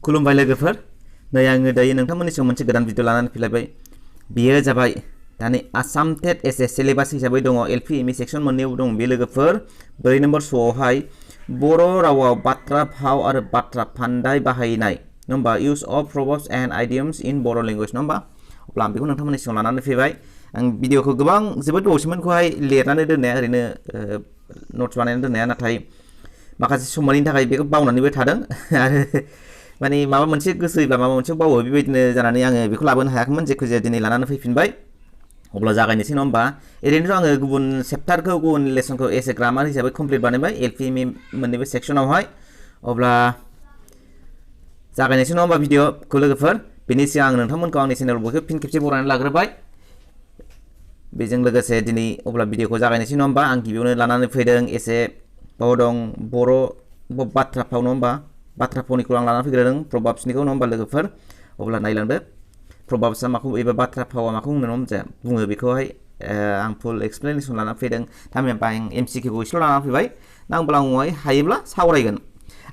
खुलुमबाय लोगोफोर नै आङो दायो नोंथांमोननि सिगाङाव मोनसे गोदान भिडिअ लानानै फैलायबाय बेयो जाबाय दानि आसाम टेट एसए सिलेबास हिसाबै दङ एलपि एमइ सेक्सन मोननैयाव दं बे लोगोफोर 4 नम्बर श'आवहाय बर' रावाव बाथ्रा फाव आरो बाथ्रा फान्दाय बाहायनाय नङा होमबा use of proverbs and idioms in Boro' language नङा होमबा अब्ला आं बेखौ नोंथांमोननि सिगाङाव लानानै फैबाय आं भिडिअखौ गोबां जोबोद गोबावसिमखौहाय लिरनानै दोननाया ओरैनो नोट्स बानायनानै दोननाया नाथाय माखासे समनि थाखाय बेखौ बावनानैबो थादों आरो माने माबा मोनसे गोसो एबा माबा मोनसे बावो बेबायदिनो जानानै आङो बेखौ लाबोनो हायाखैमोन जेखौ जाया दिनै लानानै फैफिनबाय अब्ला जागायनोसै नङा होमबा ओरैनोथ' आङो गुबुन चेप्टारखौ गुबुन लेसनखौ एस ए ग्रामार हिसाबै कमप्लिट बानायबाय एलपि एमइ मोननैबो सेक्सनावहाय अब्ला जागायनोसै नङा होमबा भिडिअखौ लोगोफोर बेनि सिगां आं नोंथांमोनखौ आंनि चेनेल बयखौबो फिन खेबसे बरायनानै लाग्रोबाय बेजों लोगोसे दिनै अब्ला भिडिअखौ जागायनोसै नङा होमबा आं गिबियावनो लानानै फैदों एसे बाव दं बर' बाथ्रा फाव नङा होमबा बाथ्रा फावनिखौ आं लानानै फैग्रोदों प्रभाब्सनिखौ नङा होमबा लोगोफोर अब्ला नायलांदो प्रभाब्सआ माखौ एबा बाथ्रा फावआ माखौ बुङो बेखौहाय आं फुल एक्सप्लेनेसन लानानै फैदों थामहिनबा आं एमसिकिउखौ एसेल' लानानै फैबाय नांब्ला आं हायोब्ला सावरायगोन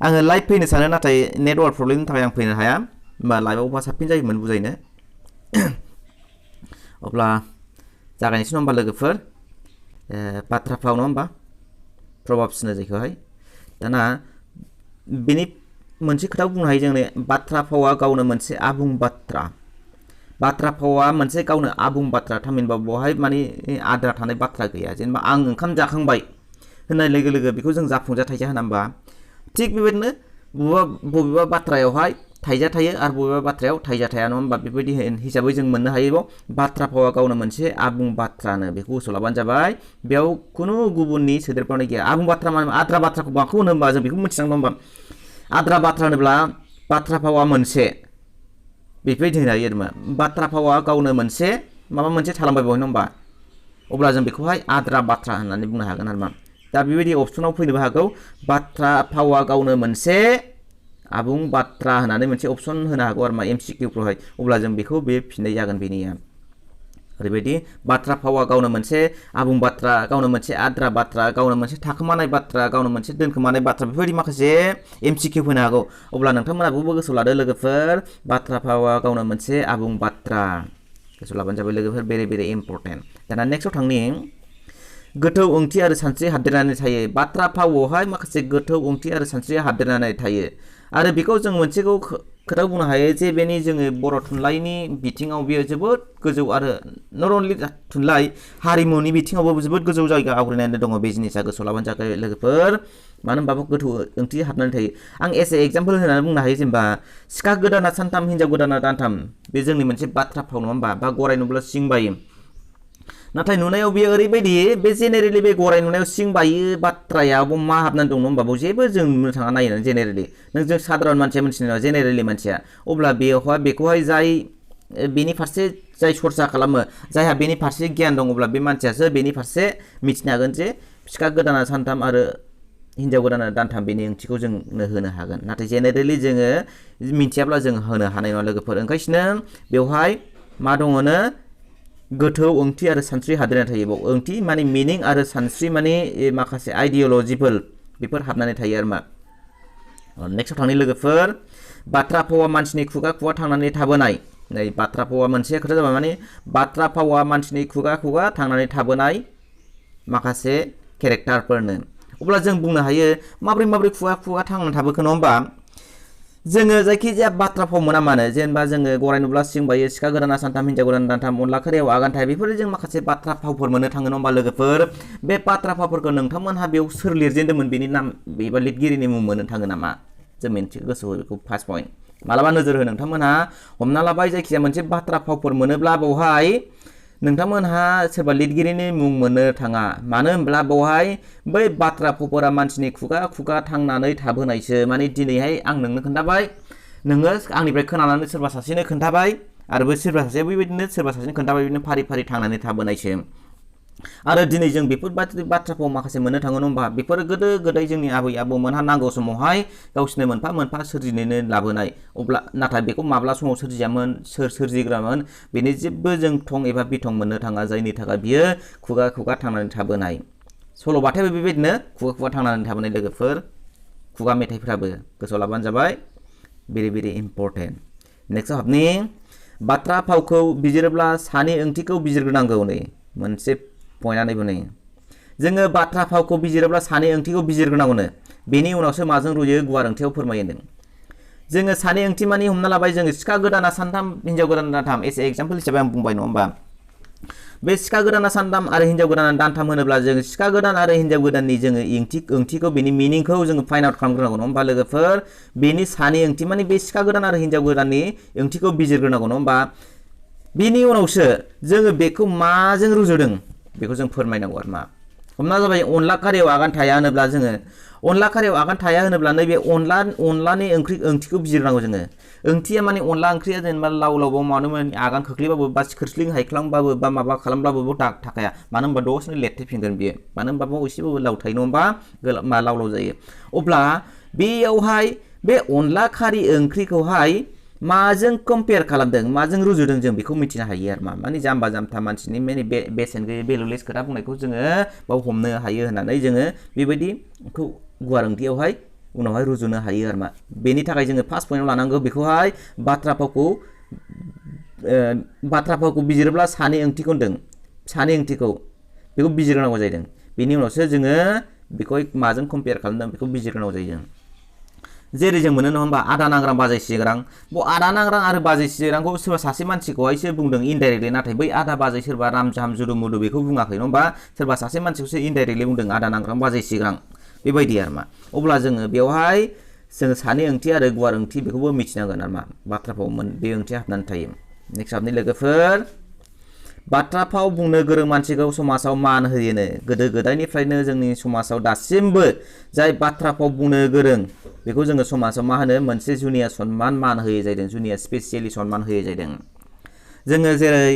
आङो लाइभ फैनो सानो नाथाय नेटवार्क प्रब्लेमनि थाखाय आं फैनो हाया होमबा लाइभआवबा साबसिन जायोमोन बुजायनो अब्ला जागायनोसै नङा होमबा लोगोफोर बाथ्रा फाव नङा होमबा प्रभाब्सनो जायखौहाय दाना बेनि मोनसे खोथा बुंनो हायो जोंनो बाथ्रा फावआ गावनो मोनसे आबुं बाथ्रा फावआ मोनसे गावनो आबुं बाथ्रा थामहिनबा बेवहाय माने आद्रा थानाय बाथ्रा गैया जेनेबा आं ओंखाम जाखांबाय होननाय लोगो लोगो बेखौ जों जाफुंजाथायजा होना होमबा थिग बेबायदिनो बबेबा बाथ्रायावहाय थाइजा थायो आरो बबेबा बाथ्रायाव थाइजा थाया नङा होमबा बेबायदि हिसाबै जों मोननो हायो बाथ्रा फावआ गावनो मोनसे आबुं बाथ्रानो बेखौ गोसोआव लाबानो जाबाय बेयाव खुनु गुबुननि सोदेरबावनाय गैया आबुं बाथ्रा माने आद्रा बाथ्राखौ माखौ होनो होमबा जों बेखौ मिथिनांगौ होमबा आद्रा बाथ्रा होनोब्ला बाथ्रा फावआ मोनसे बेबायदि होनो हायो आरो बाथ्रा फावआ गावनो मोनसे माबा मोनसे थालांबाय बेवहाय नङा होमबा अब्ला जों बेखौहाय आद्रा बाथ्रा होननानै बुंनो हागोन आरो दा बेबायदि अपसनाव फैनोबो हागौ बाथ्रा फावआ गावनो मोनसे आबुं बाथ्रा होननानै मोनसे अपसन होनो हागौ आरो एमसिकिउफ्रावहाय अब्ला जों बेखौ बे फिननाय जागोन बेनिया ओरैबायदि बाथ्रा फावआ गावनो मोनसे आबुं बाथ्रा गावनो मोनसे आद्रा बाथ्रा गावनो मोनसे थाखोमानाय बाथ्रा गावनो मोनसे दोनखोमानाय बाथ्रा बेफोरबायदि माखासे एमसिकिउ होनो हागौ अब्ला नोंथांमोनाबो गोसोआव लादो लोगोफोर बाथ्रा फावआ गावनो मोनसे आबुं बाथ्रा गोसोआव लाबानो जाबाय लोगोफोर भेरि इम्परटेन्ट दाना नेक्स्टआव थांनि गोथौ ओंथि आरो सानस्रि हाबदेरनानै थायो बाथ्रा फावआवहाय माखासे गोथौ ओंथि आरो सानस्रि हाबदेरनानै थायो आरो बेखौ जों मोनसेखौ खोथा बुंनो हायो जे बेनि जोङो बर' थुनलाइनि बिथिङाव बेयो जोबोद गोजौ आरो नट अनलि थुनलाइ हारिमुनि बिथिङावबो जोबोद गोजौ जायगा आवग्रिनानै दङ बे जिनिसा गोसोआव लाबानो जाबाय लोगोफोर मानो होनबा गोथौ ओंथि हाबनानै थायो आं एस ए एग्जाम्पल होनानै बुंनो हायो जेनेबा सिखा गोदाना सानथाम हिनजाव गोदाना दानथाम बे जोंनि मोनसे बाथ्रा फाव नङा होमबा बा गराय नुब्ला सिं बायो नाथाय नुनायाव बेयो ओरैबायदि बे जेनेरेलि बे गराय नुनायाव सिं बायो बाथ्रायाव मा हाबनानै दं नङा होमबा बेयाव जेबो जों नुनो थाङा नायनानै जेनेरेलि नों जों साधारन मानसिया मिथिनाय नङा जेनेरेलि मानसिया अब्ला बेखौहाय जाय बेनि फारसे जाय सरसा खालामो जायहा बेनि फारसे गियान दं अब्ला बे मानसियासो बेनि फारसे मिथिनो हागोन जे सिखा गोदाना सानथाम आरो हिनजाव गोदाना दानथाम बेनि ओंथिखौ जोंनो होनो हागोन नाथाय जेनेरेलि जोङो मिथियाब्ला जों होनो हानाय नङा लोगोफोर ओंखायनो बेवहाय मा दङनो गोथौ ओंथि आरो सानस्रि हाबदेरनानै थायो बाव ओंथि माने मिनिं आरो सानस्रि माने माखासे आइडियलजिफोर बेफोर हाबनानै थायो आरो नेक्स्टआव थांनाय लोगोफोर बाथ्रा फावआ मानसिनि खुगा थांनानै थाबोनाय नै बाथ्रा फावआ मोनसे खोथा जाबाय माने बाथ्रा फावआ मानसिनि खुगा थांनानै थाबोनाय माखासे केरेक्टारफोरनो अब्ला जों बुंनो हायो माब्रै खुगा थांनानै थाबोखो नङा होमबा जोङो जायखिजाया बाथ्रा फाव मोना मानो जेनेबा जोङो गराय नुब्ला सिं बायो सिखा गोदाना सानथाम हिनजाव गोदाना दानथाम अनला खारियाव आगान थाया बेफोरो जों माखासे बाथ्रा फावफोर मोननो थाङो नङा होमबा लोगोफोर बे बाथ्रा फावफोरखौ नोंथांमोनहा बेयाव सोर लिरजेनदोंमोन बेनि नाम एबा लिरगिरिनि मुं मोननो थाङो नामा जों मोनसे गोसोआव बेखौ फार्स्ट पइन्ट मालाबा नोजोर हो नोंथांमोनहा हमना लाबाय जायखिजाया मोनसे बाथ्रा फावफोर मोनोब्ला बेवहाय नोंथांमोनहा सोरबा लिरगिरिनि मुं मोननो थाङा मानो होनब्ला बेवहाय बै बाथ्रा फावफोरा मानसिनि खुगा थांनानै थाबोनायसो माने दिनैहाय आं नोंनो खोन्थाबाय नोङो आंनिफ्राय खोनानानै सोरबा सासेनो खोन्थाबाय आरो बै सोरबा सासेया बेबायदिनो सोरबा सासेनो खोन्थाबाय बिदिनो फारि थांनानै थाबोनायसो आरो दिनै जों बेफोरबायदि बाथ्राखौ माखासे मोननो थाङो नङा होमबा बेफोर गोदो गोदाय जोंनि आबै आबौमोनहा नांगौ समावहाय गावसोरनो मोनफा सोरजिनोनो लाबोनाय अब्ला नाथाय बेखौ माब्ला समाव सोरजियामोन सोर सोरजिग्रामोन बेनि जेबो जों थं एबा बिथं मोननो थाङा जायनि थाखाय बियो खुगा थांनानै थाबोनाय सल'बाथायाबो बेबायदिनो खुगा थांनानै थाबोनाय लोगोफोर खुगा मेथाइफ्राबो गोसोआव लाबानो जाबाय very important. Next हाबनि बाथ्रा फावखौ बिजिरोब्ला सानि ओंथिखौ बिजिरग्रोनांगौ नै मोनसे पइन्टआ नै जोङो बाथ्रा फावखौ बिजिरोब्ला सानि ओंथिखौ बिजिरग्रोनांगौनो बेनि उनावसो माजों रुजुयो गुवार ओंथियाव फोरमायो होनदों जोङो सानि ओंथि मानि हमना लाबाय जोङो सिखा गोदाना सानथाम हिनजाव गोदाना दानथाम एसे एग्जाम्पल हिसाबै आं बुंबाय नङा होमबा बे सिखा गोदाना सानथाम आरो हिनजाव गोदाना दानथाम होनोब्ला जोङो सिखा गोदान आरो हिनजाव गोदाननि जोङो ओंथिखौ बेनि मिनिंखौ जोङो फाइन्ड आउट खालामग्रोनांगौ नङा होमबा लोगोफोर बेनि सानि ओंथि मानि बे सिखा गोदान आरो हिनजाव गोदाननि ओंथिखौ बिजिरग्रोनांगौ नङा होमबा बेनि उनावसो जोङो बेखौ माजों रुजुदों बेखौ जों फोरमायनांगौ आरो मा हमना जाबाय अनला खारियाव आगान थाया होनोब्ला जोङो अनला खारियाव आगान थाया होनोब्ला नैबे अनलानि ओंथिखौ बिजिरनांगौ जोङो ओंथिया माने अनला ओंख्रिया जेनेबा लाव लावबाव मानोमोन आगान खोख्लैबाबो बा खोरस्लिं हायख्लांबाबो बा माबा खालामब्लाबो दाग थाखाया मानो होनबा दसेनो लेथ्रिफिनगोन बियो मानो होनबा बाव एसेबाबो लाव थायो नङा होमबा लाव लाव जायो अब्ला बेयावहाय बे अनला खारि ओंख्रिखौहाय माजों कम्पेयार खालामदों माजों रुजुदों जों बेखौ मिथिनो हायो आरो माने जाम्बा जाम्था मानसिनि माने बेसेन गैयै भेलुलेस खोथा बुंनायखौ जोङो बाव हमनो हायो होननानै जोङो बेबायदिखौ गुवार ओंथियावहाय उनावहाय रुजुनो हायो आरो बेनि थाखाय जोङो फार्स्ट पइन्टआव लानांगौ बेखौहाय बाथ्रा फावखौ बिजिरोब्ला सानि ओंथिखौ होनदों सानि ओंथिखौ बेखौ बिजिरनांगौ जादों बेनि उनावसो जोङो बेखौ माजों कम्पेयार खालामदों बेखौ बिजिरनांगौ जायो जेरै जों मोनो नङा होमबा आदा नांग्रां बाजै सिग्रां आदा नांग्रां आरो बाजै सिग्रांखौ सोरबा सासे मानसिखौहायसो बुंदों इनडाइरेक्टलि नाथाय बै आदा बाजै सोरबा रामजाम जुदुमुदु बेखौ बुङाखै नङा होमबा सोरबा सासे मानसिखौसो इनडाइरेक्टलि बुंदों आदा नांग्रां बाजै सिग्रां बेबायदि आरो अब्ला जोङो बेवहाय जोङो सानि ओंथि आरो गुवार ओंथि बेखौबो मिथिनांगोन आरो बाथ्रा फाव बे ओंथिया हाबनानै थायो नेक्स्ट हाबनि लोगोफोर बाथ्रा फाव बुंनो गोरों मानसिखौ समाजाव मान होयोनो गोदो गोदायनिफ्रायनो जोंनि समाजाव दासिमबो जाय बाथ्रा फाव बुंनो गोरों बेखौ जोङो समाजाव मा होनो मोनसे जुनिया सन्मान मान होयो जादों जुनिया स्पेसियेलि सन्मान होयो जादों जोङो जेरै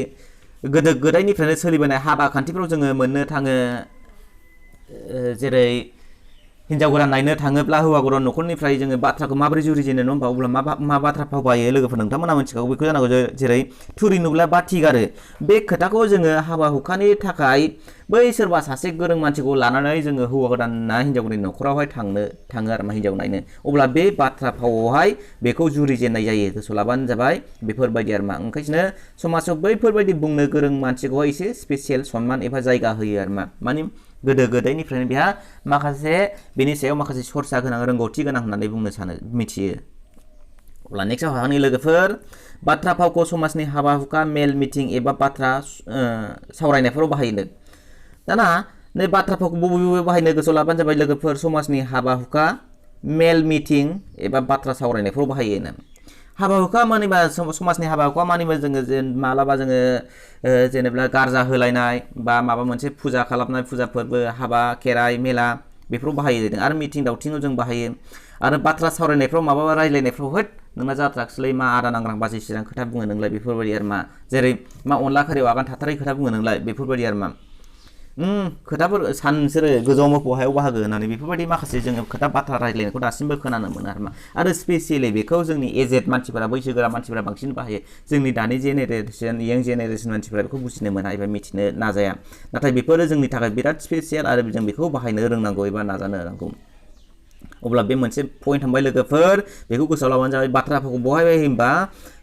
गोदो गोदायनिफ्रायनो सोलिबोनाय हाबा खान्थिफोराव जोङो मोननो थाङो जेरै हिनजाव गोदान नायनो थाङोब्ला हौवा गोदान न'खरनिफ्राय जोङो बाथ्राखौ माबोरै जुरिजेनो नङा होमबा अब्ला मा बाथ्रा फाव बायो लोगोफोर नोंथांमोना मिथिखागौ बेखौ जानांगौ जेरै थुरि नुब्ला बाथि गारो बे खोथाखौ जोङो हाबा हुखानि थाखाय बै सोरबा सासे गोरों मानसिखौ लानानै जोङो हौवा गोदाना हिनजाव गोदाननि न'खरावहाय थाङो आरो हिनजाव नायनो अब्ला बे बाथ्रा फावआवहाय बेखौ जुरिजेननाय जायो गोसोआव लाबानो जाबाय बेफोरबायदि आरो ओंखायनो समाजाव बैफोरबायदि बुंनो गोरों मानसिखौहाय एसे स्पेसियेल सन्मान एबा जायगा होयो आरो माने गोदो गोदायनिफ्रायनो बेहा माखासे बेनि सायाव माखासे सरसा गोनां रोंगौथि गोनां होननानै बुंनो मिथियो अब्ला नेक्स्टआव हानि लोगोफोर बाथ्रा फावखौ समाजनि हाबा हुखा मेल मिटिं एबा बाथ्रा सावरायनायफोराव बाहायो दाना नै बाथ्रा फावखौ बबे बाहायनो गोसोआव लाबानो जाबाय लोगोफोर समाजनि हाबा हुखा मेल मिटिं एबा बाथ्रा सावरायनायफोराव बाहायो हाबा हुखा मानिबा समाजनि हाबा हुखा मानिबा जोङो मालाबा जोङो जेनेबा गारजा होलायनाय बा माबा मोनसे फुजा खालामनाय फुजा फोरबो हाबा खेराइ मेला बेफोराव बाहायो जादों आरो मिटिं दावथिङाव जों बाहायो आरो बाथ्रा सावरायनायफ्राव माबा रायलायनायफ्राव होद नोंना जाथ्राखसैलै मा आदा नांग्रां बाजै सिरां खोथा बुङो नोंलाय बेफोरबायदि आरो जेरै मा अनला खारियाव आगान थाथारै खोथा बुङो नोंलाय बेफोरबायदि आरो खोथाफोर नोंसोरो गोजौआव मोफौ हायाव बाहागो होननानै बेफोरबायदि माखासे जोङो खोथा बाथ्रा रायज्लायनायखौ दासिमबो खोनानो मोनो आरो स्पेसियेलि बेखौ जोंनि एजेड मानसिफोरा बैसोगोरा मानसिफोरा बांसिन बाहायो जोंनि दानि जेनेरेसन यंग जेनेरेसन मानसिफोरा बेखौ बुजिनो मोना एबा मिथिनो नाजाया नाथाय बेफोरो जोंनि थाखाय बिराद स्पेसियेल आरो जों बेखौ बाहायनो रोंनांगौ एबा नाजानो रोंनांगौ अब्ला बे मोनसे पइन्ट थांबाय लोगोफोर बेखौ गोसोआव लाबानो जाबाय बाथ्राफोरखौ बहाय होनबा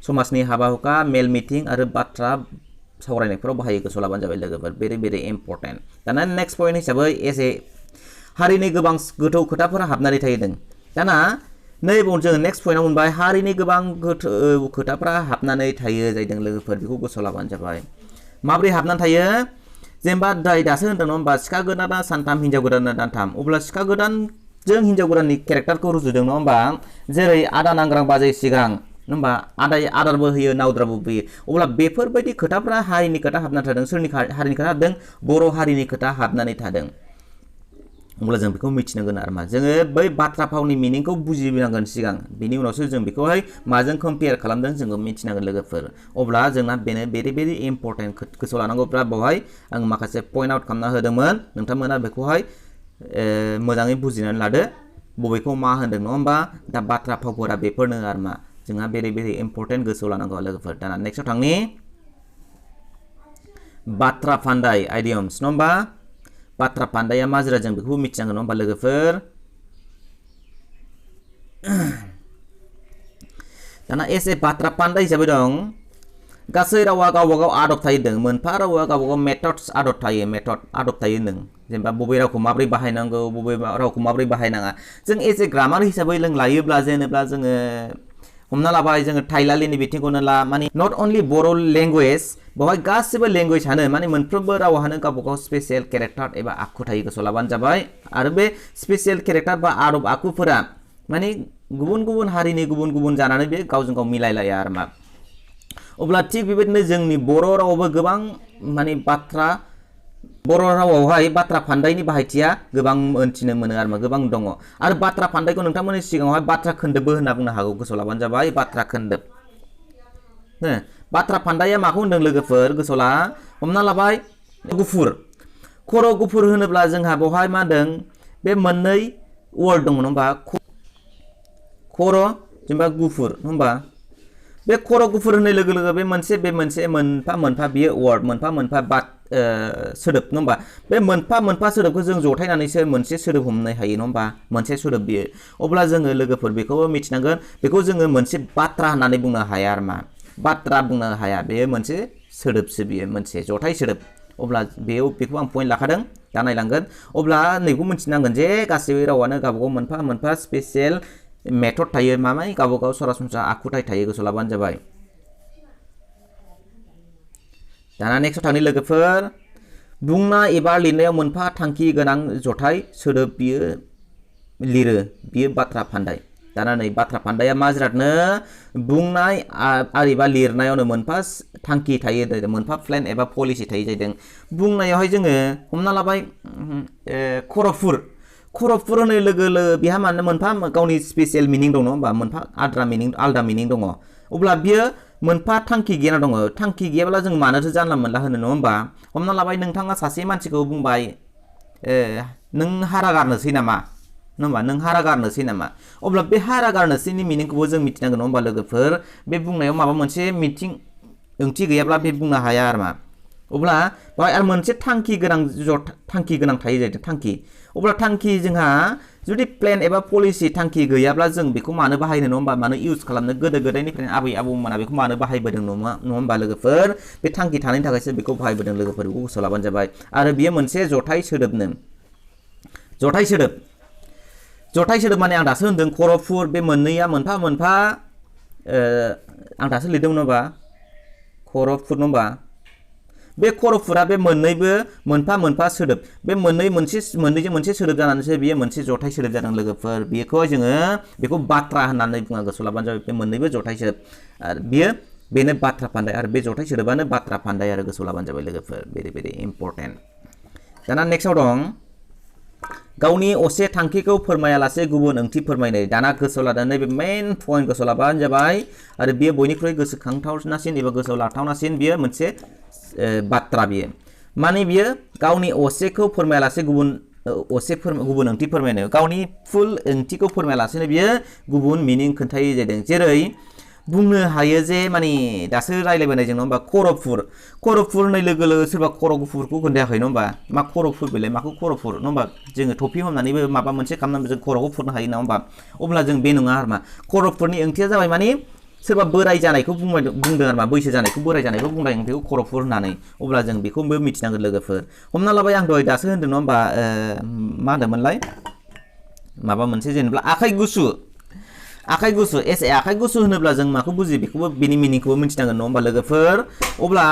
समाजनि हाबा हुखा मेल मिटिं आरो बाथ्रा सावरायनायफोराव बाहायो गोसोआव लाबानो जाबाय लोगोफोर भेरि इम्पर्टेन्ट दाना नेक्स्ट पइन्ट हिसाबै एसे हारिनि गोबां गोथौ खोथाफोरा हाबनानै थायो दाना नै जों नेक्स्ट पइन्टआव मोनबाय हारिनि गोबां गोथौ खोथाफोरा हाबनानै थायो जाहैदों लोगोफोर बेखौ गोसोआव लाबानो जाबाय माबोरै हाबनानै थायो जेनेबा दासो होनदों नङा होमबा सिखा गोदाना सानथाम हिनजाव गोदाना दानथाम अब्ला सिखा गोदानजों हिनजाव गोदाननि केरेक्टारखौ रुजुदों नङा होमबा जेरै आदा नांग्रां बाजै सिगां होमबा आदारबो होयो नावद्राबो होयो अब्ला बेफोरबायदि खोथाफ्रा हारिनि खोथा हाबनानै थादों सोरनि हारिनि खोथा हाबदों बर' हारिनि खोथा हाबनानै थादों अब्ला जों बेखौ मिथिनांगोन आरो जोङो बै बाथ्रा फावनि मिनिंखौ बुजिनांगोन सिगां बिनि उनावसो जों बेखौहाय माजों कम्पेयार खालामदों जोङो मिथिनांगोन लोगोफोर अब्ला जोंना बेनो भेरि इम्पर्टेन्ट गोसोआव लानांगौब्ला बेवहाय आं माखासे पइन्ट आउट खालामना होदोंमोन नोंथांमोना बेखौहाय मोजाङै बुजिनानै लादो बबेखौ मा होनदों नङा होमबा दा बाथ्रा फावफोरा बेफोरनो आरो जोंहा भेरि इम्पर्टेन्ट गोसोआव लानांगौ लोगोफोर दाना नेक्स्टआव थांनि बाथ्रा फान्दाय आइडियम्स नङा होमबा बाथ्रा फान्दाया मा जिराद जों बेखौबो मिथिनांगोन नङा होमबा लोगोफोर दाना एस ए बाथ्रा फान्दा हिसाबै दं गासै रावा गावबा गाव आदब थायो होनदों मोनफा रावा गावबा गाव मेथड्स आदब थायो आदब थायो होनदों जेनेबा बबे रावखौ माबोरै बाहायनांगौ बबे रावखौ माबोरै बाहायनाङा जों एस ए ग्रामार हिसाबै जों लायोब्ला जेनेबा जोङो हमना लाबाय जोङो थाइलालिनि बिथिंखौनो ला माने नट अनलि बर' लेंगुवेज बेवहाय गासिबो लेंगुवेजानो माने मोनफ्रोमबो रावानो गावबा गाव स्पेसियेल केरेक्टार एबा आखु थायो गोसोआव लाबानो जाबाय आरो बे स्पेसियेल केरेक्टार बा आदब आखुफोरा माने गुबुन गुबुन हारिनि गुबुन गुबुन जानानै बे गावजों गाव मिलायलाया आरो मा अब्ला थिग बेबायदिनो जोंनि बर' रावावबो गोबां माने बर' रावावहाय बाथ्रा फान्दायनि बाहायथिया गोबां मोनथिनो मोनो आरो मा गोबां दङ आरो बाथ्रा फान्दायखौ नोंथांमोननि सिगाङावहाय बाथ्रा खोन्दोबबो होनना बुंनो हागौ गोसोआव लाबानो जाबाय बाथ्रा खोन्दोब बाथ्रा फान्दाया माखौ होनदों लोगोफोर गोसोआव ला हमना लाबाय गुफुर खर' गुफुर होनोब्ला जोंहा बेवहाय मा होनदों बे मोननै वार्ड दङ नङा होमबा खर' जेनेबा गुफुर नङा होमबा बे खर' गुफुर होननाय लोगो लोगो बे मोनसे मोनफा मोनफा बियो वार्ड मोनफा मोनफा सोदोब नङा होमबा बे मोनफा मोनफा सोदोबखौ जों जथायनानैसो मोनसे सोदोब हमनो हायो नङा होमबा मोनसे सोदोब बियो अब्ला जोङो लोगोफोर बेखौबो मिथिनांगोन बेखौ जोङो मोनसे बाथ्रा होननानै बुंनो हाया आरो मा बाथ्रा बुंनो हाया बेयो मोनसे सोदोबसो बियो मोनसे जथाय सोदोब अब्ला बेखौ आं पइन्ट लाखादों दा नायलांगोन अब्ला नैखौ मिथिनांगोन जे गासैबो रावानो गावबागाव मोनफा मोनफा स्पेसियेल मेथड थायो मामाय गावबागाव सरासनस्रा आखुथाय थायो गोसोआव लाबानो जाबाय दाना नेक्स्टआव थांनि लोगोफोर बुंनाय एबा लिरनायाव मोनफा थांखि गोनां जथाय सोदोब बियो लिरो बियो बाथ्रा फान्दाय दाना नै बाथ्रा फान्दाया मा जिरादनो बुंनाय एबा लिरनायावनो मोनफा थांखि थायो मोनफा प्लेन एबा पलिसि थायो जाहैदों बुंनायावहाय जोङो हमना लाबाय खर'फुर होननाय लोगो लोगो बेहा मानो मोनफा गावनि स्पेसियेल मिनिं दङ होमबा मोनफा आलदा मिनिं दङ अब्ला बियो मोनफा थांखि गैया दङ थांखि गैयाब्ला जों मानोथो जानला मोनला होनो नङा होमबा हमना लाबाय नोंथाङा सासे मानसिखौ बुंबाय नों हारा गारनोसै नामा नङा होमबा नों हारा गारनोसै नामा अब्ला बे हारा गारनोसैनि मिनिंखौबो जों मिथिनांगोन नङा होमबा लोगोफोर बे बुंनायाव माबा मोनसे ओंथि गैयाब्ला बे बुंनो हाया आरो मा अब्ला बेवहाय आरो मोनसे थांखि गोनां थायो जाहैदों थांखि अब्ला थांखि जोंहा जुदि प्लेन एबा पलिसि थांखि गैयाब्ला जों बेखौ मानो बाहायनो नङा होमबा मानो इउज खालामनो गोदो गोदायनिफ्रायनो आबै आबौमोना बेखौ मानो बाहायबोदों नङा होमबा लोगोफोर बे थांखि थानायनि थाखायसो बेखौ बाहायबोदों लोगोफोर बेखौ गोसोआव लाबानो जाबाय आरो बेयो मोनसे जथाय सोदोबनो जथाय सोदोब माने आं दासो होनदों खर'फुर बे मोननैया मोनफा मोनफा आं दासो लिरदोंमोन होमबा खर'फुर नङा होमबा बे खर'फुरा बे मोननैबो मोनफा मोनफा सोदोब बे मोननैजों मोनसे सोदोब जानानैसो बियो मोनसे जथाय सोदोब जादों लोगोफोर बेखौ जोङो बेखौ बाथ्रा होननानै बुङा गोसोआव लाबानो जाबाय बे मोननैबो जथाय सोदोब आरो बेनो बाथ्रा फान्दाय आरो बे जथाय सोदोबानो बाथ्रा फान्दाय आरो गोसोआव लाबानो जाबाय लोगोफोर भेरि भेरि इम्परटेन्ट दाना नेक्स्टआव दं गावनि असे थांखिखौ फोरमायालासे गुबुन ओंथि फोरमायनाय दाना गोसोआव लानानै बे मेइन पइन्ट गोसोआव लाबानो जाबाय आरो बेयो बयनिख्रुइ गोसोखांथावनासिन एबा गोसोआव लाथावनासिन बियो मोनसे बाथ्रा बियो माने बियो गावनि असेखौ फोरमायालासे गुबुन ओंथि फोरमायनाय गावनि फुल ओंथिखौ फोरमायालासेनो बियो गुबुन मिनिं खोन्थायो जादों जेरै बुंनो हायो जे माने दासो रायलायबोनाय जों नङा होमबा खर'फुर होननाय लोगो लोगो सोरबा खर' गुफुरखौ खोन्थायाखै नङा होमबा मा खर'फुर बेलाय माखौ खर'फुर नङा होमबा जोङो टफि हमनानैबो माबा मोनसे खालामनानै जों खर'खौ फुरनो हायो नङा होमबा अब्ला जों बे नङा आरो मा खर'फुरनि ओंथिया जाबाय माने सोरबा बोराय जानायखौ बुंदों आरो मा बैसो जानायखौ बोराय जानायखौ बुंदों बेखौ खर'फुर होननानै अब्ला जों बेखौबो मिथिनांगोन लोगोफोर हमना लाबाय आं दहाय दासो होनदों नङा होमबा मा होनदोंमोनलाय माबा मोनसे जेनेबा आखाइ गुसु आखाइ गुसु होनोब्ला जों माखौ बुजियो बेखौबो बेनि मिनिंखौबो मिथिनांगोन नङा होमबा लोगोफोर अब्ला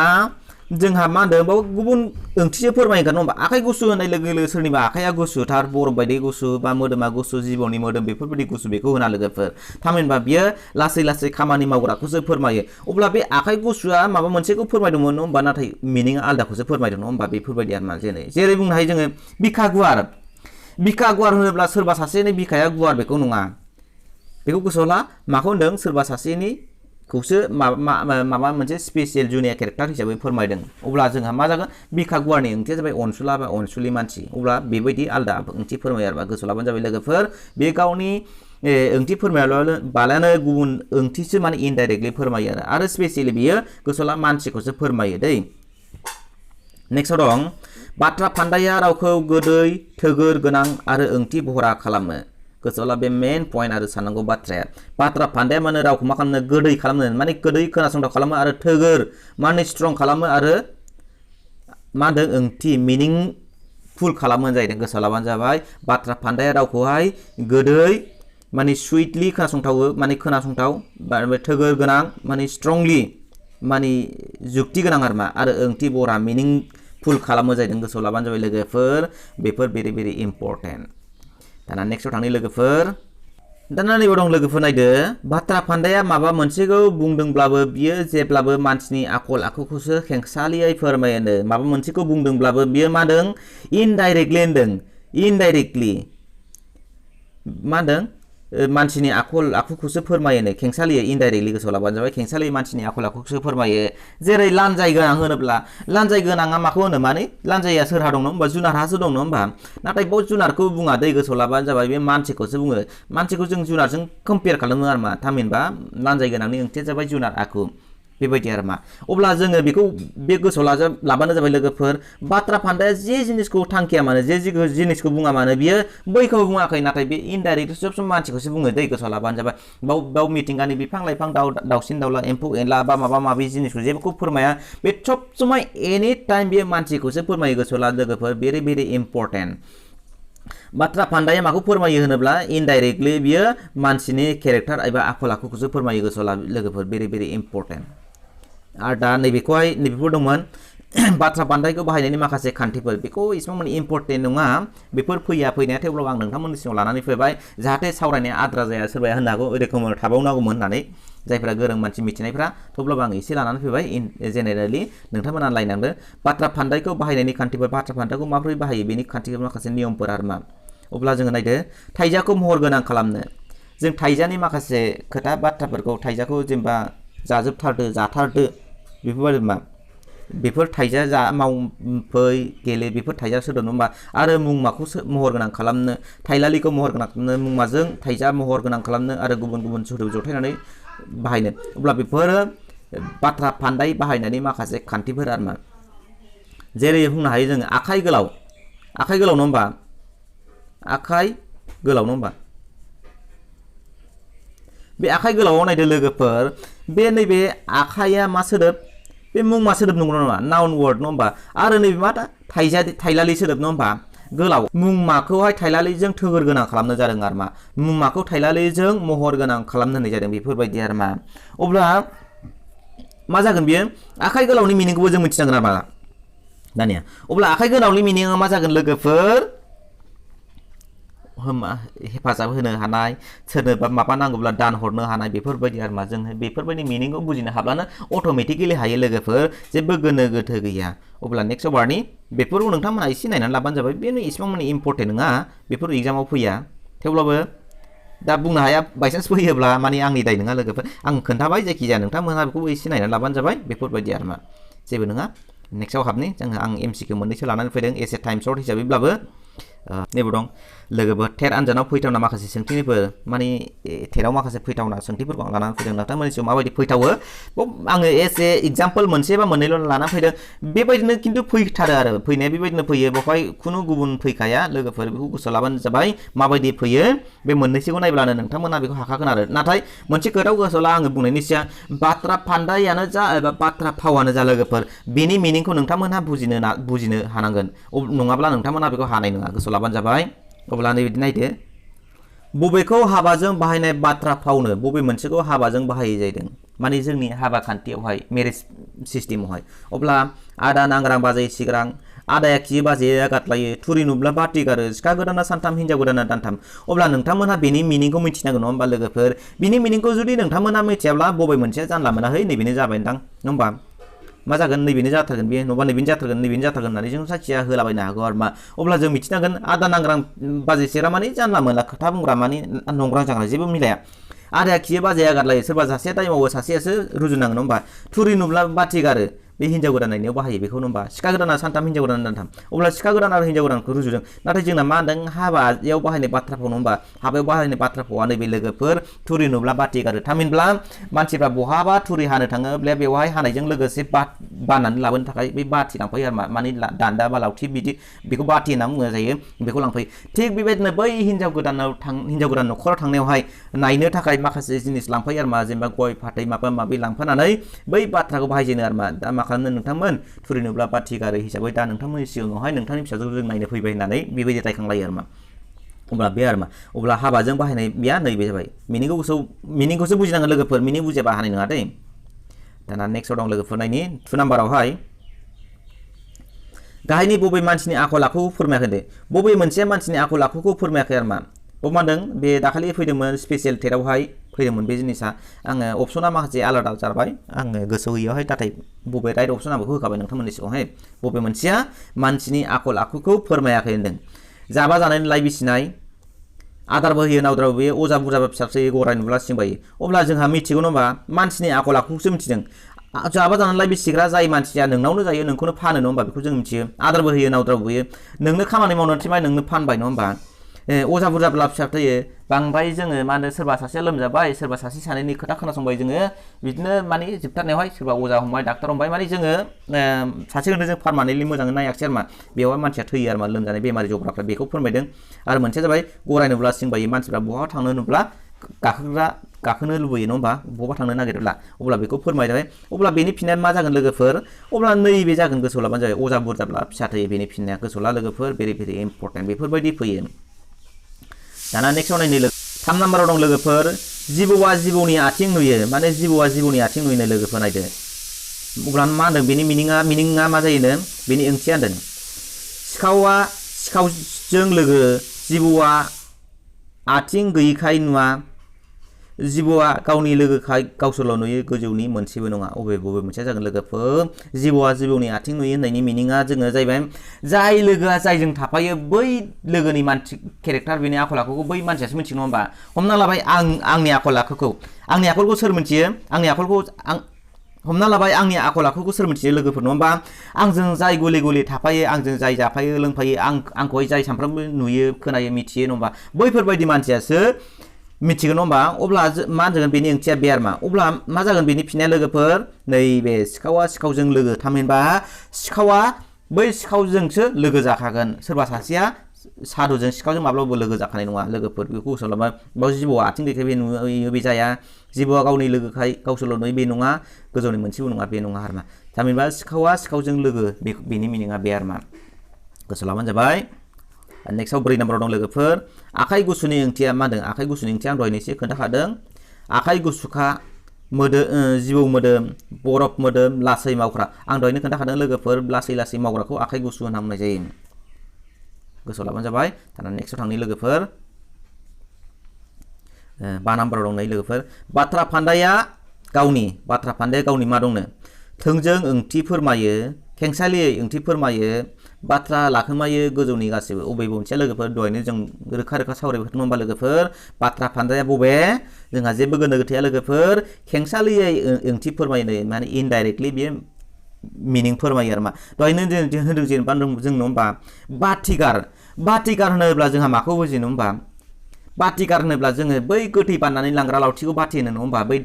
जोंहा मा होनदों बाव गुबुन ओंथिसो फोरमायगोन नङा होमबा आखाइ गुसु होननाय लोगो लोगो सोरनिबा आखाइया गुसु थार बरफ बायदि गुसु बा मोदोमा गुसु जिबौनि मोदोम बेफोरबायदि गुसु बेखौ होना लोगोफोर थामहिनबा बियो लासै खामानि मावग्राखौसो फोरमायो अब्ला बे आखाइ गुसुआ माबा मोनसेखौ फोरमायदोंमोन नङा होमबा नाथाय मिनिंआ आलदाखौसो फोरमायदों नङा होमबा बेफोरबायदि आरो मा जेरै बुंनो हायो जोङो बिखा गुवार होनोब्ला सोरबा सासेनि बिखाया गुवार बेखौ नङा बेखौ गोसोआव ला माखौ होनदों सोरबा सासेनिखौसो माबा मोनसे स्पेसियेल जुनिया केरेक्टार हिसाबै फोरमायदों अब्ला जोंहा मा जागोन बिखा गुवारनि ओंथिया जाबाय अनसुला बा अनसुलि मानसि अब्ला बेबायदि आलदा ओंथि फोरमायो आरो गोसोआव लाबानो जाबाय लोगोफोर बे गावनि ओंथि फोरमायालानो गुबुन ओंथिसो माने इनडाइरेक्टलि फोरमायो आरो स्पेसियेलि बियो गोसोआव ला मानसिखौसो फोरमायो दै नेक्स्टआव दं बाथ्रा फान्दाया रावखौ गोदै थोगोर गोनां आरो ओंथि बहरा खालामो गोसोआव ला बे मेन पइन्ट आरो साननांगौ बाथ्राया बाथ्रा फान्दाया माने रावखौ मा खालामनो गोदै खालामनो माने गोदै खोनासंथाव खालामो आरो थोगोर माने स्ट्रं खालामो आरो मा होनदों ओंथि मिनिंफुल खालामो जाहैदों गोसोआव लाबानो जाबाय बाथ्रा फान्दाया रावखौहाय गोदै माने सुइटलि खोनासंथावो माने खोनासंथाव थोगोर गोनां माने स्ट्रंलि माने जुक्ति गोनां आरो ओंथि बरा मिनिंफुल खालामो जाहैदों गोसोआव लाबानो जाबाय लोगोफोर बेफोर भेरि भेरि इम्पर्टेन्ट दाना नेक्स्टआव थांनि लोगोफोर दाना नैबे दं लोगोफोर नायदो बाथ्रा फान्दाया माबा मोनसेखौ बुंदोंब्लाबो बियो जेब्लाबो मानसिनि आखल आखुखौसो खेंसालियै फोरमायोनो माबा मोनसेखौ बुंदोंब्लाबो बियो मा होनदों इनडाइरेक्टलि होनदों इनडाइरेक्टलि मा होनदों मानसिनि आखल आखुखौसो फोरमायोनो खेंसालियै इनडाइरेक्टलि गोसोआव लाबानो जाबाय खेंसालियै मानसिनि आखल आखुखौसो फोरमायो जेरै लानजाय गोनां होनोब्ला लानजाय गोनाङा माखौ होनो माने लानजाया सोरहा दं होनबा जुनारहासो दं होनबा नाथाय बाव जुनारखौ बुङा दै गोसोआव लाबानो जाबाय बे मानसिखौसो बुङो मानसिखौ जों जुनारजों कम्पेयार खालामो आरो मा थामहिनबा लानजाय गोनांनि ओंथिया जाबाय जुनार आखु बेबायदि आरो मा अब्ला जोङो बेखौ बे गोसोआव लाबानो जाबाय लोगोफोर बाथ्रा फान्दाया जे जिनिसखौ थांखिया मानो जे जिनिसखौ बुङा मानो बियो बैखौ बुङाखै नाथाय बे इनडाइरेक्ट सब सम मानसिखौसो बुङो दै गोसोआव लाबानो जाबाय बाव मिथिंगानि बिफां लाइफां दाउसिन दाउला एम्फौ एनला बा माबा माबि जिनिसखौ जेबोखौ फोरमाया बे सब समय एनि टाइम बे मानसिखौसो फोरमायो गोसोआव ला लोगोफोर भेरि भेरि इम्पर्टेन्ट बाथ्रा फान्दाया माखौ फोरमायो होनोब्ला इनडाइरेक्टलि बियो मानसिनि केरेक्टार एबा आखल आखुखौसो फोरमायो गोसोआव ला लोगोफोर भेरि भेरि इम्पर्टेन्ट आरो दा नैबेफोर दंमोन बाथ्रा फान्दायखौ बाहायनायनि माखासे खान्थिफोर बेखौ इसेबां माने इम्पर्टेन्ट नङा बेफोर फैनाया थेवब्लाबो आं नोंथांमोननि सिगाङाव लानानै फैबाय जाहाथे सावरायनाया आद्रा जाया सोरबाया होननो हागौ रोखोमै थाबावनांगौमोन होननानै जायफोरा गोरों मानसि मिथिनायफ्रा थेवब्लाबो आं एसे लानानै फैबाय जेनेरेलि नोंथांमोना नायनांदो बाथ्रा फान्दायखौ बाहायनायनि खान्थिफोर बाथ्रा फान्दायखौ माबोरै बाहायो बेनि खान्थिफोर माखासे नियमफोर आरो मा अब्ला जोङो नायदो थाइजाखौ महर गोनां खालामनो जों थाइजानि माखासे खोथा बाथ्राफोरखौ थाइजाखौ जेनेबा जाथारदो बेफोरबायदि मा बेफोर थाइजा मावफै गेले बेफोर थाइजा सोदोब नङा आरो मुंमाखौ महर गोनां खालामनो थाइलालिखौ महर गोनां खालामनो मुंमाजों थाइजा महर गोनां खालामनो आरो गुबुन गुबुन सोदोब जथायनानै बाहायनो अब्ला बेफोरो बाथ्रा फान्दाय बाहायनायनि माखासे खान्थिफोर आरो मा जेरै बुंनो हायो जोङो आखाइ गोलाव नङा होमबा आखाइ गोलाव नङा होमबा बे आखाइ गोलावाव नायदो लोगोफोर बे नैबे आखाइया मा सोदोब बे मुंमा सोदोब नंगौ नङा नाउन वर्ड नङा होमबा आरो नैबे मा थाइलालि सोदोब नङा होमबा गोलाव मुंमाखौहाय थाइलालिजों थोगोर गोनां खालामनो जादों आरो मा मुंमाखौ थाइलालिजों महर गोनां खालामनो होनाय जादों बेफोरबायदि आरो मा अब्ला मा जागोन बियो आखाइ गोलावनि मिनिंखौबो जों मिथिनांगोन आरो मा दानिया अब्ला आखाइ गोलावनि मिनिंआ मा जागोन लोगोफोर हेफाजाब होनो हानाय सोरनोबा माबा नांगौब्ला दान हरनो हानाय बेफोरबायदि आरो मा जों बेफोरबायदि मिनिंखौ बुजिनो हाब्लानो अट'मेटिकेलि हायो लोगोफोर जेबो गोनो गोथो गैया अब्ला नेक्स्ट वार्डनि बेफोरखौ नोंथांमोना एसे नायनानै लाबानो जाबाय बेनो इसेबां माने इम्पर्टेन्ट नङा बेफोर एग्जामाव फैया थेवब्लाबो दा बुंनो हाया बायसान्स फैयोब्ला माने आंनि दाय नङा लोगोफोर आं खोन्थाबाय जायखिजाया नोंथांमोनहा बेखौ एसे नायनानै लाबानो जाबाय बेफोरबायदि आरो मा जेबो नङा नेक्स्टआव हाबनि जोङो आं एमसिकिउ मोननैसो लानानै फैदों एसे टाइम सर्ट हिसाबैब्लाबो नैबे दं लोगोफोर टेट आनजादाव फैथावना माखासे सोंथिफोर माने टेटआव माखासे फैथावना सोंथिफोरखौ आं लानानै फैदों नोंथांमोननि सिगाङाव माबायदि फैथावो आङो एसे एग्जाम्पल मोनसे बा मोननैल' लानानै फैदों बेबायदिनो खिन्थु फैथारो आरो फैनाया बेबायदिनो फैयो बेवहाय खुनु गुबुन फैखाया लोगोफोर बेखौ गोसोआव लाबानो जाबाय माबायदि फैयो बे मोननैसोखौ नायब्लानो नोंथांमोना बेखौ हाखागोन आरो नाथाय मोनसे खोथाखौ गोसोआव ला आङो बुंनायनि सिगां बाथ्रा फान्दायानो जा एबा बाथ्रा फावानो जा लोगोफोर बेनि मिनिंखौ नोंथांमोनहा बुजिनो हानांगोन नङाब्ला नोंथांमोनहा बेखौ हानाय नङा गोसोआव लाबानो जाबाय अब्ला नैबिदि नायदो बबेखौ हाबाजों बाहायनाय बाथ्रा फावनो बबे मोनसेखौ हाबाजों बाहायै जाहैदों माने जोंनि हाबा खान्थियावहाय मेरेज सिस्टेमावहाय अब्ला आदा नांग्रां बाजै सिग्रां आदाया खियो बाजैया गादलायो थुरि नुब्ला बाथि गारो सिखा गोदाना सानथाम हिनजाव गोदाना दानथाम अब्ला नोंथांमोनहा बेनि मिनिंखौ मिथिनांगोन नङा होमबा लोगोफोर बिनि मिनिंखौ जुदि नोंथांमोनहा मिथियाब्ला बबे मोनसेया जानला मोनाहै नैबेनो जाबाय नोंथां नङा होमबा मा जागोन नैबेनो जाथारगोन बे नङाबा नैबेनो जाथारगोन होननानै जों साखिया होलाबायनो हागौ आरो मा अब्ला जों मिथिनांगोन आदा नांग्रां बाजै सिग्रां माने जानला मोनला खोथा बुंग्रा माने नंग्रां जाग्रा जेबो मिलाया आदाया खियो बाजैया गादलायो सोरबा सासेया दाय मावो सासेयासो रुजुनांगोन नङा होमबा थुरि नुब्ला बाथि गारो बे हिनजाव गोदान नायनायाव बाहायो बेखौ नङा होमबा सिखा गोदाना सानथाम हिनजाव गोदाना दानथाम अब्ला सिखा गोदान आरो हिनजाव गोदानखौ रुजुदों नाथाय जोंना मा होनदों हाबायाव बाहायनाय बाथ्रा फाव नङा होमबा हाबायाव बाहायनाय बाथ्रा फावा नैबे लोगोफोर थुरि नुब्ला बाथि गारो थामहिनब्ला मानसिफ्रा बहाबा थुरि हानो थाङोब्ला बेवहाय हानायजों लोगोसे बाननानै लाबोनो थाखाय बै बाथि लांफायो आरो माने दान्दा बा लावथि बिदि बेखौ बाथि होनना बुंनाय जायो बेखौ लांफायो थिग बेबायदिनो बै हिन्जाव गोदान न'खराव थांनायावहाय नायनो थाखाय माखासे जिनिस लांफायो आरो जेनेबा गय फाथै माबा माबि लांफानानै बै बाथ्राखौ बाहायजेनो आरो दा मा खालामनो नोंथांमोन थुरि नुब्ला बाथि गारो हिसाबै दा नोंथांमोननि सिगाङावहाय नोंथांनि फिसाजोखौ जों नायनो फैबाय होननानै बेबायदि रायखांलायो आरो अब्ला बे आरो अब्ला हाबाजों बाहायनाय बेया नैबे जाबाय मिनिंखौसो बुजिनांगोन लोगोफोर मिनिं बुजियाबा हानाय नङा दै दाना नेक्स्टआव दं लोगोफोर नायनि 2 नाम्बारावहाय गाहायनि बबे मानसिनि आखल आखुखौ फोरमायाखै दे बबे मोनसे मानसिनि आखल आखुखौ फोरमायाखै आरो मा होनदों बे दाखालि फैदोंमोन स्पेसियेल टेटआवहाय फैदोंमोन बे जिनिसा आङो अपसना माखासे आलादा जाबाय आङो गोसोआव गैयावहाय नाथाय बबे राइट अपसन आं बेखौ होखाबाय नोंथांमोननि सिगाङावहाय बबे मोनसेया मानसिनि आखल आखुखौ फोरमायाखै होनदों जाबा जानायनि लाइ बिसिनाय आदारबो होयो नावद्राबो बेयो अजा बुरजाबो फिसा फिसै गराय नुब्ला सिंबायो अब्ला जोंहा मिथिगौ नङा मानसिनि आखल आखुखौसो मिथिदों जाबा जानानै बिसिग्रा जाय मानसिया नोंनावनो जायो नोंखौनो फानो नङा होमबा बेखौ जों मिथियो आदारबो होयो नावद्राबो होयो नोंनो खामानि मावनो थिनबाय नोंनो फानबाय नङा होमबा अजा बुरजाब्ला फिसा थैयो बांद्राय जोङो मा होनो सोरबा सासेया लोमजाबाय सोरबा सासे सानैनि खोथा खोनासंबाय जोङो बिदिनो माने जोबथारनायावहाय सोरबा अजा हमबाय डाक्टर हमबाय माने जोङो सासे खोन्दोजों पारमानेन्टलि मोजाङै नायाखिसै आरो बेवहाय मानसिया थैयो आरो लोमजानाय बेमारि जब्राफ्रा बेखौ फोरमायदों आरो मोनसेया जाबाय गराय नुब्ला सिंबायो मानसिफ्रा बहा थांनो नुब्ला गाखोनो लुबैयो नङा होमबा बबा थांनो नागिरोब्ला अब्ला बेखौ फोरमायबाय अब्ला बेनि फिननाया मा जागोन लोगोफोर अब्ला नैबे जागोन गोसोआव लाबानो जाबाय अजा बुरजाब्ला फिसा थैयो बेनि फिननाया गोसोआव ला लोगोफोर भेरि भेरि इम्परटेन्ट बेफोरबायदि फैयो दाना नेक्स्टआव नायनो 3 नाम्बाराव दं लोगोफोर जिबौआ जिबौनि आथिं नुयो माने जिबौआ जिबौनि आथिं नुयो लोगोफोर नायदो अब्ला मा होनदों बेनि मिनिङा मा जायोनो बेनि ओंथिया होनदों सिखावा सिखावजों लोगो जिबौआ आथिं गैयिखाय नुवा जिबौआ गावनि लोगोखाय गावसोरल' नुयो गोजौनि मोनसेबो नङा बबे मोनसेया जागोन लोगोफोर जिबौआ जिबौनि आथिं नुयो होननायनि मिनिङा जोङो जाहैबाय जाय लोगोआ जायजों थाफायो बै लोगोनि मानसि केरेक्टार बेनि आखल आखुखौ बै मानसियासो मिथियो नङा होमबा हमना लाबाय आंनि आखल आखुखौ सोर मिथियो आंनि आखलखौ हमना लाबाय आंनि आखल आखुखौ सोर मिथियो लोगोफोर नङा होमबा आंजों जाय गले गले थाफायो आंजों जाय जाफायो लोंफायो आंखौहाय जाय सानफ्रामबो नुयो खोनायो मिथियो नङा होमबा बैफोरबायदि मानसियासो मिथिगोन नङा होमबा अब्ला मा जागोन बेनि ओंथिया बे आरो अब्ला मा जागोन बेनि फिननाया लोगोफोर नैबे सिखावा सिखावजों लोगो थामहिनबा सिखावा बै सिखावजोंसो लोगो जाखागोन सोरबा सासेया सादुजों सिखावजों माब्लाबाबो लोगो जाखानाय नङा लोगोफोर बेखौ गोसोआव लाबा बाव जिबौआ आथिं गैखाय बे नुयो बे जाया जिबौआ गावनि लोगोखाय गावसोरल' नुयो बे नङा गोजौनि मोनसेबो नङा बे नङा आरो थामहिनबा सिखावा सिखावजों लोगो बेनि मिनिङा बे आरो गोसोआव लाबानो जाबाय नेक्स्टआव 4 नाम्बाराव दं लोगोफोर आखाइ गुसुनि ओंथिया मा होनदों आखाइ गुसुनि ओंथिया आं दहायनो एसे खोन्थाखादों आखाइ गुसुखा जिबौ मोदोम बरफ मोदोम लासै मावग्रा आं दहायनो खोन्थाखादों लोगोफोर लासै लासै मावग्राखौ आखाइ गुसु होनना बुंनाय जायो गोसोआव लाबानो जाबाय दाना नेक्स्टआव थांनि लोगोफोर 5 नाम्बाराव दं नै लोगोफोर बाथ्रा फान्दाया गावनि मा दंनो थोंजों ओंथि फोरमायो खेंसालियै ओंथि फोरमायो बाथ्रा लाखोमायो गोजौनि गासिबो बबे मोनसेया लोगोफोर दहायनो जों रोखा सावरायबाय नङा होमबा लोगोफोर बाथ्रा फान्दाया बबे जोंहा जेबो गोनो गैया लोगोफोर खेंसालियै ओंथि फोरमायनो माने इनडाइरेक्टलि बेयो मिनिं फोरमायो आरो दहायनो होनदों जेनेबा जों नङा होमबा बाथिगार होनोब्ला जोंहा माखौ बुजियो नङा होमबा बाथिगार होनोब्ला जोङो बै गोथै बाननानै लांग्रा लावथिखौ बाथि होनो नङा होमबा बै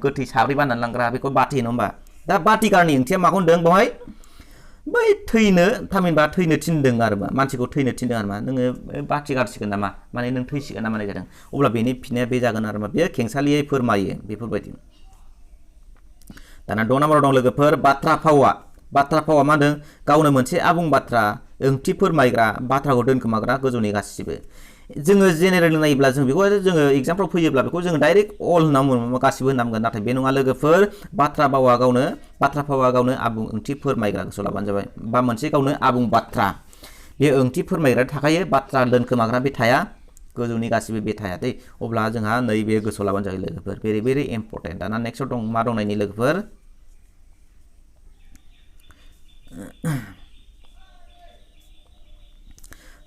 गोथै साब्रै बाननानै लांग्रा बेखौ बाथि होनो होमबा दा बाथिगारनि ओंथिया माखौ होनदों बेवहाय बै थैनो थामहिनबा थैनो थिनदों आरो मानसिखौ थैनो थिनदों आरो नोङो बाथिगारसिगोन नामा माने नों थैसिगोन ना माने जादों अब्ला बेनि फिननाया बे जागोन आरो बेयो खेंसालियै फोरमायो बेफोरबायदि दाना 6 नाम्बाराव दं लोगोफोर बाथ्रा फावा मा होनदों गावनो मोनसे आबुं बाथ्रा ओंथि फोरमायग्रा बाथ्राखौ दोनखोमाग्रा गोजौनि गासिबो जोङो जेनेरेल नायोब्ला जों बेखौ जोङो एग्जामफ्राव फैयोब्ला बेखौ जोङो डाइरेक्ट अल होनना बुङो गासिबो होनना बुंगोन नाथाय बे नङा लोगोफोर बाथ्रा फावा गावनो आबुं ओंथि फोरमायग्रा गोसोआव लाबानो जाबाय बा मोनसे गावनो आबुं बाथ्रा बे ओंथि फोरमायग्रा थाखायो बाथ्रा दोनखोमाग्रा बे थाया गोजौनि गासिबो बे थाया दै अब्ला जोंहा नैबे गोसोआव लाबानो जायो लोगोफोर भेरि भेरि इम्परटेन्ट दाना नेक्स्टआव दं मा दं नायनि लोगोफोर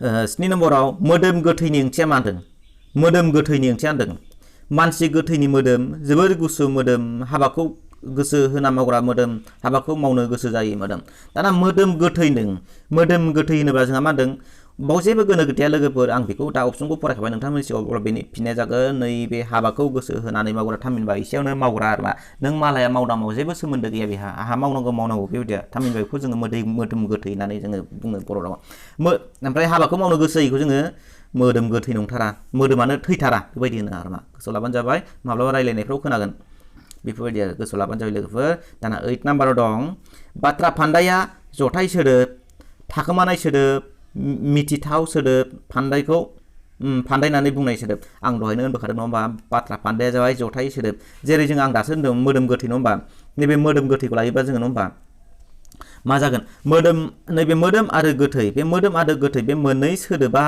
7 नम्बराव मोदोम गोथैनि ओंथिया मा होनदों मोदोम गोथैनि ओंथिया होनदों मानसि गोथैनि मोदोम जोबोर गुसु मोदोम हाबाखौ गोसो होना मावग्रा मोदोम हाबाखौ मावनो गोसो जायो मोदोम दाना मोदोम गोथै होनोब्ला जोंहा मा होनदों बाव जेबो गोनो गैया लोगोफोर आं बेखौ दा अपसनखौ फरायखाबाय नोंथांमोननि सिगाङाव अब्ला बेनि फिननाया जागोन नैबे हाबाखौ गोसो होनानै मावग्रा थामहिनबा एसेयावनो मावग्रा आरोना नों मालाया मावदामाव जेबो सोमोन्दो गैया बेहा आहा मावनांगौ बेबायदिया थामहिनबा बेखौ जोङो मोदोम गोथै होननानै जोङो बुङो बर' रावाव ओमफ्राय हाबाखौ मावनो गोसो होयैखौ जोङो मोदोम गोथै नंथारा मोदोमानो थैथारा बेबायदि होनो आरोमा गोसोआव लाबानो जाबाय माब्लाबा रायलायनायफ्राव खोनागोन बेफोरबायदि आरो गोसोआव लाबानो जाबाय लोगोफोर दाना 8 नाम्बाराव दं बाथ्रा फान्दाया जथाय सोदोब थाखोमानाय सोदोब मिथिथाव सोदोब फान्दायखौ फान्दायनानै बुंनाय सोदोब आं दहायनो होनबोखादों नङा होमबा बाथ्रा फान्दाया जाबाय जथाय सोदोब जेरै जों आं दासो होनदों मोदोम गोथै नङा होमबा नैबे मोदोम गोथैखौ लायोबा जोङो नङा होमबा मा जागोन नैबे मोदोम आरो गोथै बे मोदोम आरो गोथै बे मोननै सोदोबा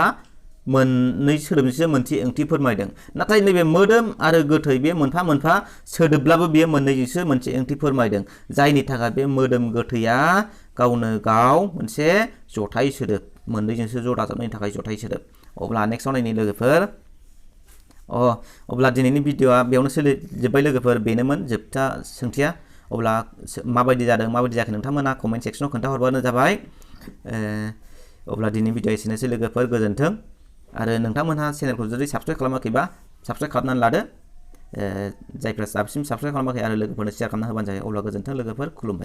मोननै सोदोबनिसो मोनसे ओंथि फोरमायदों नाथाय नैबे मोदोम आरो गोथै बे मोनफा सोदोबब्लाबो बेयो मोननैजोंसो मोनसे ओंथि फोरमायदों जायनि थाखाय बे मोदोम गोथैया गावनो गाव मोनसे जथाय सोदोब मोननैजोंसो ज' दाजाबनायनि थाखाय जथाय सोदोब अब्ला नेक्स्टआव नायनि लोगोफोर अब्ला दिनैनि भिडिअआ बेयावनो सोलिजोब्बाय लोगोफोर बेनोमोन जोबथा सोंथिया अब्ला माबायदि जादों माबायदि जायाखै नोंथांमोना कमेन्ट सेक्सनाव खोन्थाहरबानो जाबाय अब्ला दिनैनि भिडिअआ एसेनोसै लोगोफोर गोजोन्थों आरो नोंथांमोनहा चेनेलखौ जुदि साबस्क्राइब खालामाखैबा साबस्क्राइब खालामनानै लादो जायफ्रा दासिम साबस्क्राइब खालामाखै आरो लोगोफोरनो शेयार खालामना होबानो जायो अब्ला गोजोन्थों लोगोफोर खुलुमबाय